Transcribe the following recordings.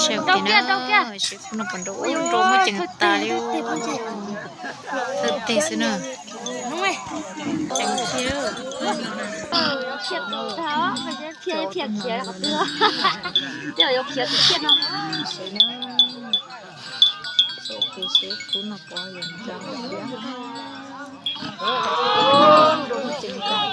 Rau kiag, rau kiag. Seb kuv no puas nrau, ua nrau muaj ceem tas li. Thawj teg xwb na. Ceem thiab. Seb kuv no puas yuav nrau thiab. Nrau muaj ceem tas.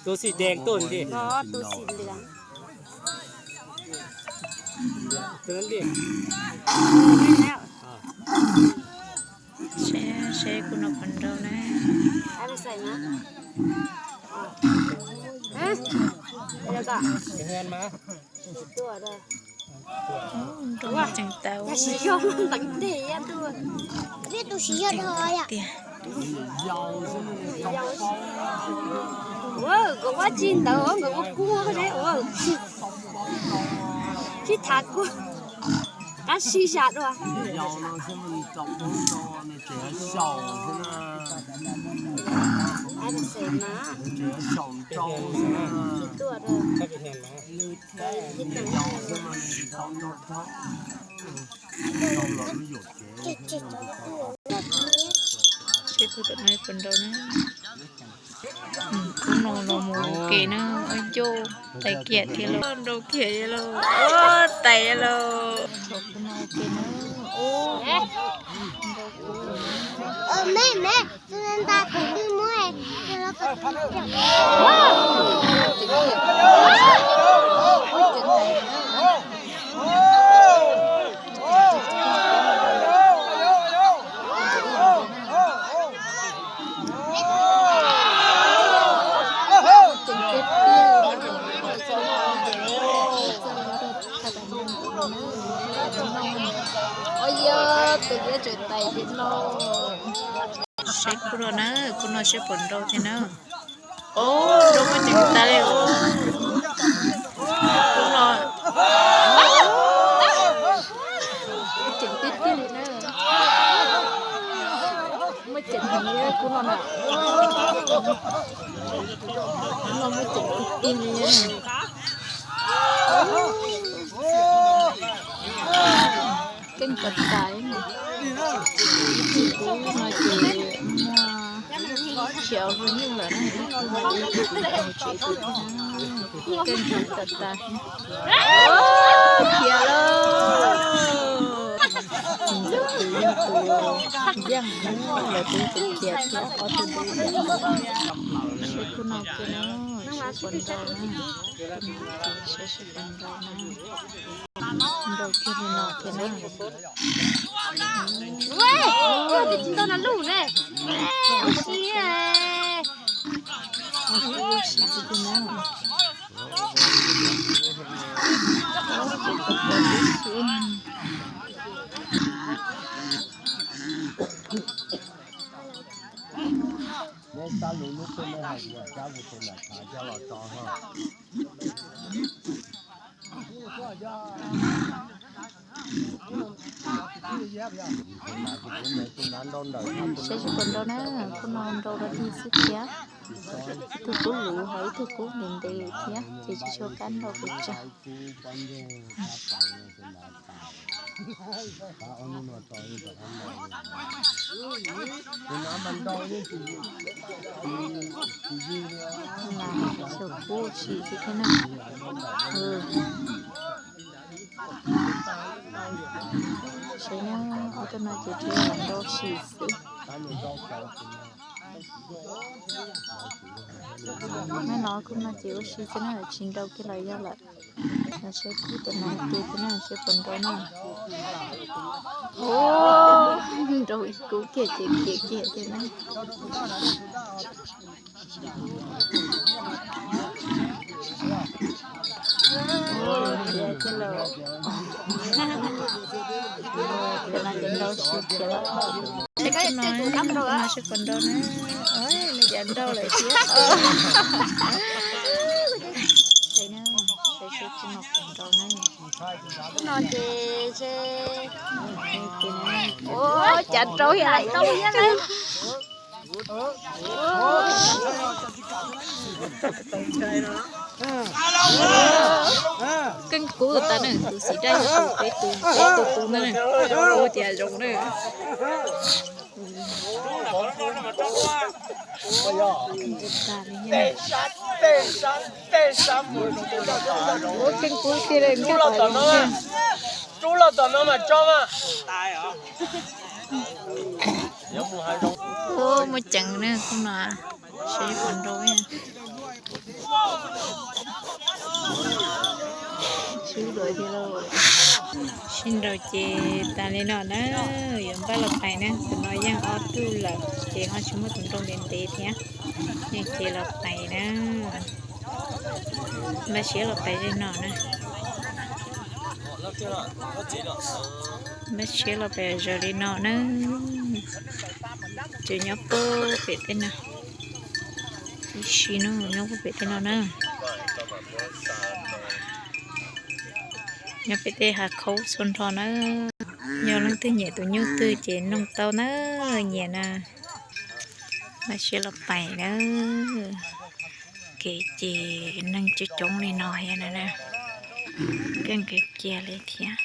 Tus xim dees tuaj li. Tus xim lwm. Seb, seb kuv no puas nrau na. Nrau ceem tas. Tiag. Nkawd ua tsis ntawd, nkawd ua kua, sib tham kua. Qab sib zam dua. Seb kuv tom no puas nrau na. Kuv no los mus ua ke na, ua ncauj tais kiag thiab lauj, nrau kiag thiab lauj, tais lauj. Kuv no ua ke na, nrau kuv. Seb kuv no na, kuv no seb puas nrau thiab na. Nrau muaj ceem tas li. Kuv no ceem tiag tiag li na. Muaj ceem heev li kuv no na. Kuv no muaj ceem tiag tiag li. Keej tas tas. Ib tug tub no ces muaj tsis hauv hlua nyuj lawm na, ib tug no ib tug tsis hauv tsev tus thiab. Keej tas tas. Khiav lauj. Tus yog tus yeej, lawv twb khiav thiab ob tug ntawd. Seb kuv no kiag na, seb puas nrau na. Seb seb puas nrau na. Nrau kiag li no kiag na. Ua si, ua si tiag na. Neb sab lub lub tuaj neb hais kuv sab kuv tus nram thav coj los tso ho. Saib tsis puas nrau na, kuv no nrau rau dig xwb thiab. Ib tug kub luv ho ib tug kub ntev ntev thiab ces tsis tshua qab nrau pes tsawg. Xyaum kub ua si xwb thiab na. Saib na, ob tug no ces tsuas yog nrau si xwb. Neb no kuv no ces ua si xwb na, tsis nrau kiag los yog lawm. Los saib kub tom no tus thiab na, saib puas nrau na. Nrau ib kub kiag ces khiav kiag thiab na. Ua, tias cov nrau, tias cov nrau sib khiav los. Ua, cov no sib pom nrau na. Ua, nws cov nrau lawm thiab. Saib seb tsis pom nrau na. No ces, ua, cov nrau thiab lawm. Keej kub tas na, tus xim daj yog tus peb tus, peb tus tus ntawd na. Ua tias zoo na. Ua keej kub tiag li, nkag tom no. Rub los tom no mas tso mas. Ua, muaj ceev na khub no. Sib pom nrau, sib nrau ces tas li no na. Yuav npaj los pais na, tus no yeej ob tug lawm ces ho tsis muaj tus nrau ntev ntev thiab. Yeej ces los pais na. Npaj siab los pais li no na. Npaj siab los pais zaws li no na. Ces nyob puag pem tej no. Ib sim no nyob puag pem tej no na. Nyob pem tej hav khaub txhua nrho na. Yog leej twg nyiam tus nyuj twg ces noog tau na, nyiam na. Npaj siab los pais na. Kev ces neeg coob coob li no thiab na. Keej kiag kiag li thiab.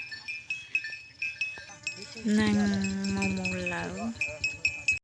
Neeg mus mus lawm.